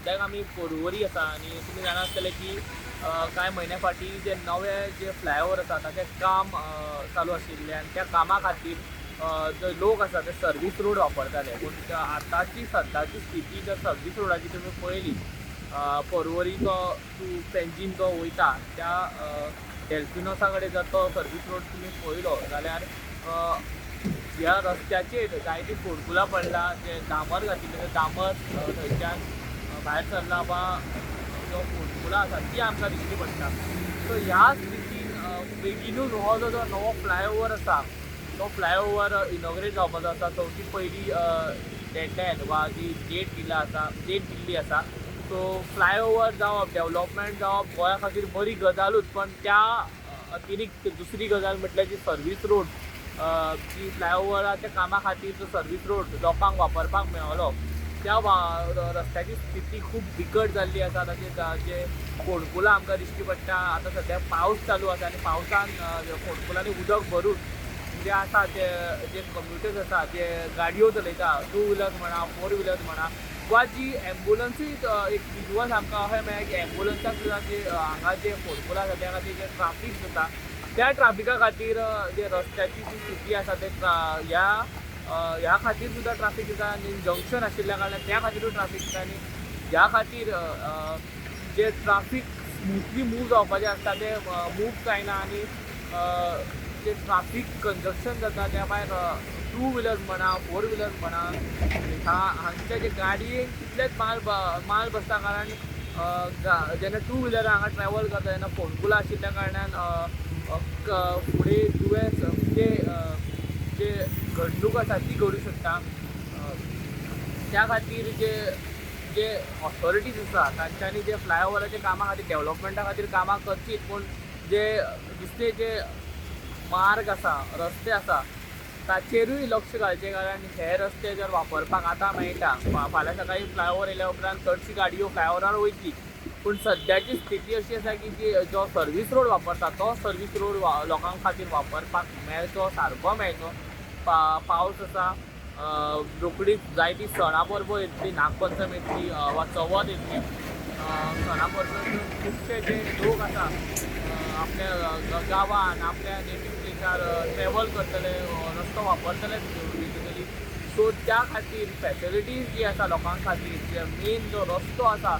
सद्याक आमी पोरवरी आसा आनी तुमी जाणा आसतले की कांय म्हयन्या फाटीं जे नवे जे फ्लायओवर आसा ताचें काम चालू आशिल्लें आनी त्या कामा खातीर जे लोक आसा ते सर्वीस रोड वापरताले. पूण आतांची सद्याची स्थिती जर सर्वीस रोडाची तुमी पळयली, पोरवरीचो टू पेंजीम जो वयता त्या डेल्फिनोसा कडेन जर तो सर्वीस रोड तुमी पळयलो जाल्यार ह्या रस्त्याचेर जायतीं फोंडकुलां पडला. जे डांबर घातिल्लें तें डांबर थंयच्यान भायर सरला वा जो फोंडकुलां आसा ती आमकां दिश्टी पडटा. सो ह्या स्थितीन बेगिनूच हो जो नवो फ्लायओवर आसा तो फ्लायओवर इनॉग्रेट जावपाचो आसा. चवथी पयली डेडलायन वा जी डेट दिला आसा, डेट दिल्ली आसा. सो फ्लायओवर जावप, डेवलपमेंट जावप गोंया खातीर बरी गजालूच, पण त्या अतिरिक्त दुसरी गजाल म्हटल्यार जी सर्वीस रोड, जी फ्लायओवराच्या कामा खातीर जो सर्वीस रोड लोकांक वापरपाक मेळ्ळो त्या रस्त्याची स्थिती खूब बिकट जाल्ली आसा. ताचे जे फोंडकुलां आमकां दिश्टी पडटा. आतां सद्याक पावस चालू आसा आनी पावसान फोंडकुलांनी उदक भरून जे आसा ते जे कम्युटर्स आसा, जे गाडयो चलयता, टू व्हिलर म्हणा, फोर व्हिलर म्हणा, वा जी एम्बुलन्सूय, एक विजुअल्स आमकां अशें मेळ्ळें की एम्बुलन्साक सुद्दां जे हांगा जे फोंडकुलां आसा त्या खातीर जे ट्राफीक जाता त्या ट्राफिका खातीर जे रस्त्याची जी स्थिती आसा ते ह्या ह्या खातीर सुद्दां ट्राफीक जाता आनी जंक्शन आशिल्ल्या कारणान त्या खातीरूय ट्राफीक जाता. आनी ह्या खातीर जे ट्राफीक स्मुथली मूव जावपाचें आसता तें मूव जायना आनी जे ट्राफीक कंजक्शन जाता. त्या भायर टू व्हिलर्स म्हणा, फोर व्हिलर्स म्हणा, हांगच्या जे गाडयेक तितलेच माल माल बसता, कारण जेन्ना टू व्हिलर हांगा ट्रॅवल करता तेन्ना फोंडकुलां आशिल्ल्या कारणान फुडें दुयेंस म्हणजे जे घडणूक आसा ती घडूं शकता. त्या खातीर जे जे ऑथॉरिटीज आसा तांच्यांनी जे फ्लायओवराच्या कामा खातीर, डेवलपमेंटा खातीर कामां करचीत, पूण जे दुसरे जे मार्ग आसा, रस्ते आसा ताचेरूय लक्ष घालचें, कारण हे रस्ते जर वापरपाक आतां मेळटा, फाल्यां सकाळीं फ्लायओवर येयल्या उपरांत चडशी गाडयो फ्लायओवरार वयतली. पूण सद्याची स्थिती अशी आसा की जी जो सर्वीस रोड वापरता तो सर्वीस रोड लोकां खातीर वापरपाक मेळचो, सारको मेळचो. पावस आसा, रोखडीच जायती सणां परबो येतली, नागपंचम येतली वा चवथ येतली. सणां परबो खुबशे जे लोक आसा आपल्या गांवान, आपल्या नेटीव प्लेसार ट्रॅवल करतले, रस्तो वापरतले बेजिकली. सो त्या खातीर फॅसिलिटीज जी आसा लोकां खातीर, जे मेन जो रस्तो आसा,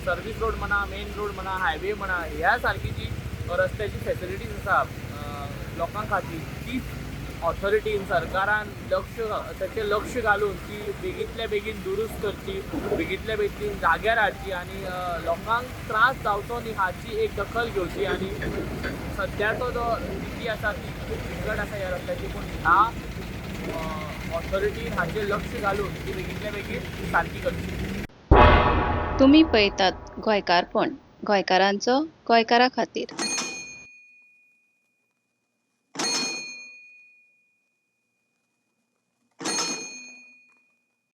सर्वीस रोड म्हणा, मेन रोड म्हणा, हायवे म्हणा, ह्या सारकी जी रस्त्याची फॅसिलिटीज आसा लोकां खातीर ती ऑथॉरिटीन, सरकारान लक्ष ताचें लक्ष घालून ती बेगींतल्या बेगीन दुरुस्त करची, बेगींतल्या बेगीन जाग्यार हाडची आनी लोकांक त्रास जावचो न्ही हाची एक दखल घेवची. आनी सद्याचो जो स्थिती आसा ती खूब बिकट आसा ह्या रस्त्याची, पूण ह्या ऑथॉरिटीन हाचेर लक्ष घालून ती बेगींतल्या बेगीन सारकी करची. तुमी पळयतात गोंयकारपण, गोंयकारांचो गोंयकारा खातीर.